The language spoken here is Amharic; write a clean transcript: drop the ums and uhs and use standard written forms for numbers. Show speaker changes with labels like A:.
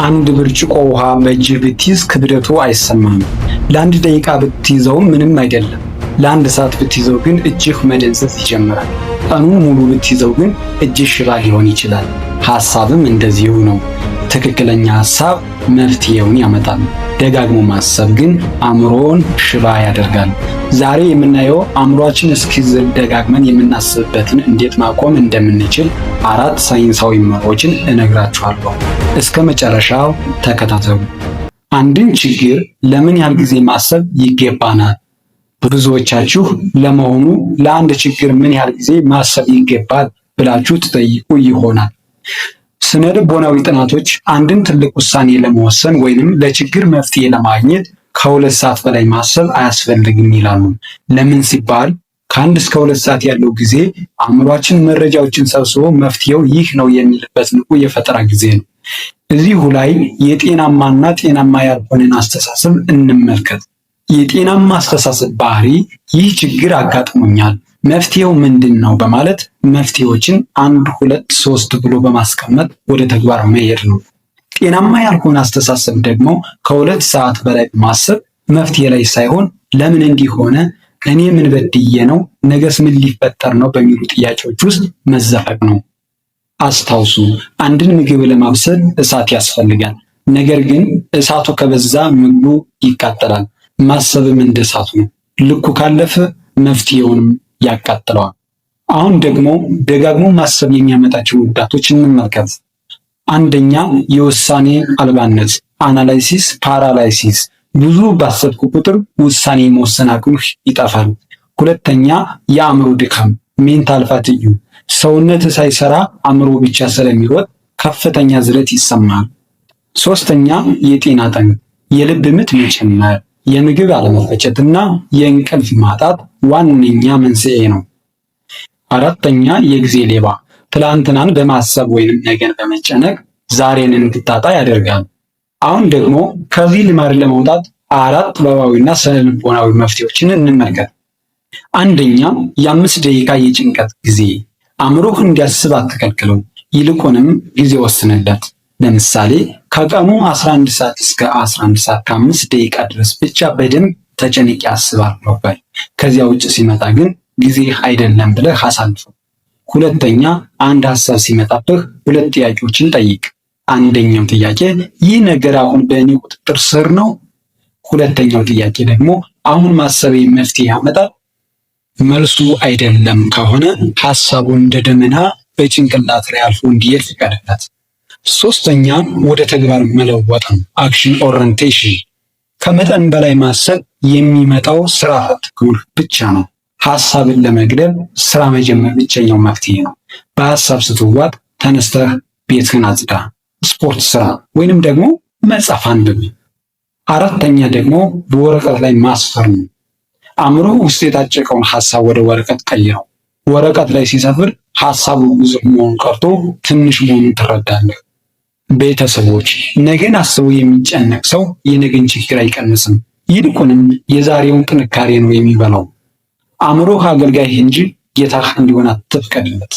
A: አንድ ብርጭቆ ውሃ በእጅህ ብትይዝ ክብደቱ አይሰማም። ለአንድ ደቂቃ ብትይዘውም ምንም አይደለም። ለአንድ ሰዓት ብትይዘው ግን እጅህ መደንዘዝ ይጀምራል። ቀኑን ሙሉ ብትይዘው ግን እጅህ ሽባ ሊሆን ይችላል። ሐሳብም እንደዚሁ ነው። ትክክለኛ ሐሳብ መፍትሄውን ያመጣል። ደጋግሞ ማሰብ ግን አእምሮን ሽባ ያደርጋል። ዛሬ የምናየው አእምሯችን እስኪዝል ደጋግመን የምናስብበትን እንዴት ማቆም እንደምንችል አራት ሳይንሳዊ መርሆችን እነግራችኋለሁ። እስከ መጨረሻው ተከታተሉ። አንድን ችግር ለምን ያህል ጊዜ ማሰብ ይገባናል? ብዙዎቻችሁ ለመሆኑ ለአንድ ችግር ምን ያህል ጊዜ ማሰብ ይገባል ብላችሁ ትጠይቁ ይሆናል። ስነ ልቦናዊ ጥናቶች አንድን ትልቅ ውሳኔ ለመወሰን ወይንም ለችግር መፍትሄ ለማግኘት ከ2 ሰዓት በላይ ማሰብ አያስፈልግም ይላሉ። ለምን ሲባል ከ1 እስከ 2 ሰዓት ያለው ጊዜ አእምሯችን መረጃዎችን ሰብስቦ መፍትሄው ይህ ነው የሚልበት ንቁ የፈጠራ ጊዜ ነው። እዚሁ ላይ የጤናማና ጤናማ ያልሆነን አስተሳሰብ እንመልከት። የጤናማ አስተሳሰብ ባህሪ ይህ ችግር አጋጥሞኛል፣ መፍትሄው ምንድን ነው በማለት መፍትሄዎችን አንድ፣ ሁለት፣ ሶስት ብሎ በማስቀመጥ ወደ ተግባር መሄድ ነው። ጤናማ ያልሆነ አስተሳሰብ ደግሞ ከ2 ሰዓት በላይ ማሰብ መፍትሄ ላይ ሳይሆን ለምን እንዲህ ሆነ፣ እኔ ምን በድዬ ነው፣ ነገስ ምን ሊፈጠር ነው በሚሉ ጥያቄዎች ውስጥ መዘፈቅ ነው። አስታውሱ፣ አንድን ምግብ ለማብሰል እሳት ያስፈልጋል። ነገር ግን እሳቱ ከበዛ ምግቡ ይቃጠላል። ማሰብም እንደ እሳቱ ነው። ልኩ ካለፈ መፍትሄውንም ያቃጥለዋል። አሁን ደግሞ ደጋግሞ ማሰብ የሚያመጣቸው ጉዳቶች እንመልከት። አንደኛ፣ የውሳኔ አልባነት analysis paralysis። ብዙ ባሰብክ ቁጥር ውሳኔ የመወሰን አቅምህ ይጠፋል። ሁለተኛ፣ የአእምሮ ድካም mental fatigue። ሰውነት ሳይሰራ አእምሮ ብቻ ስለሚሮጥ ከፍተኛ ዝለት ይሰማል። ሶስተኛ፣ የጤና ጠንቅ፣ የልብ ምት መጨመር፣ የምግብ አለመፈጨትና የእንቅልፍ ማጣት ዋነኛ መንስኤ ነው። አራተኛ፣ የጊዜ ሌባ፣ ትላንትናን በማሰብ ወይንም ነገን በመጨነቅ ዛሬን እንድታጣ ያደርጋል። አሁን ደግሞ ከዚህ ልማድ ለመውጣት አራት ጥበባዊና ስነልቦናዊ መፍትሄዎችን እንመልከት። አንደኛ፣ የ5 ደቂቃ የጭንቀት ጊዜ። አእምሮህ እንዲያስብ አትከልክለው፣ ይልቁንም ጊዜ ወስንለት። ለምሳሌ ከቀኑ 11 ሰዓት እስከ 11 ሰዓት ከ5 ደቂቃ ድረስ ብቻ በደንብ ተጨንቄ አስባለሁ በል። ከዚያ ውጭ ሲመጣ ግን ጊዜ አይደለም ብለህ አሳልፈው። ሁለተኛ፣ አንድ ሀሳብ ሲመጣብህ ሁለት ጥያቄዎችን ጠይቅ። አንደኛው ጥያቄ ይህ ነገር አሁን በእኔ ቁጥጥር ስር ነው? ሁለተኛው ጥያቄ ደግሞ አሁን ማሰቤ መፍትሄ ያመጣል? መልሱ አይደለም ከሆነ ሀሳቡን እንደ ደመና በጭንቅላት ላይ አልፎ እንዲሄድ ፍቀድለት። ሶስተኛ፣ ወደ ተግባር መለወጥ ነው። Action orientation። ከመጠን በላይ ማሰብ የሚመጣው ስራ ፈት ብቻ ነው። ሀሳብን ለመግደል ስራ መጀመር ብቸኛው መፍትሄ ነው። በሀሳብ ስትዋጥ ተነስተህ ቤትህን አጽዳ፣ ስፖርት ስራ፣ ወይንም ደግሞ መጽሐፍ አንብብ። አራተኛ ደግሞ በወረቀት ላይ ማስፈር ነው። አእምሮ ውስጥ የታጨቀውን ሀሳብ ወደ ወረቀት ቀይረው። ወረቀት ላይ ሲሰፍር ሀሳቡ ግዙፍ መሆኑን ቀርቶ ትንሽ መሆኑን ትረዳለህ። ቤተሰቦች፣ ነገን አስቦ የሚጨነቅ ሰው የነገን ችግር አይቀንስም። ይልቁንም የዛሬውን ጥንካሬ ነው የሚበላው። አእምሮህ አገልጋይህ እንጂ ጌታህ እንዲሆን አትፍቀድለት።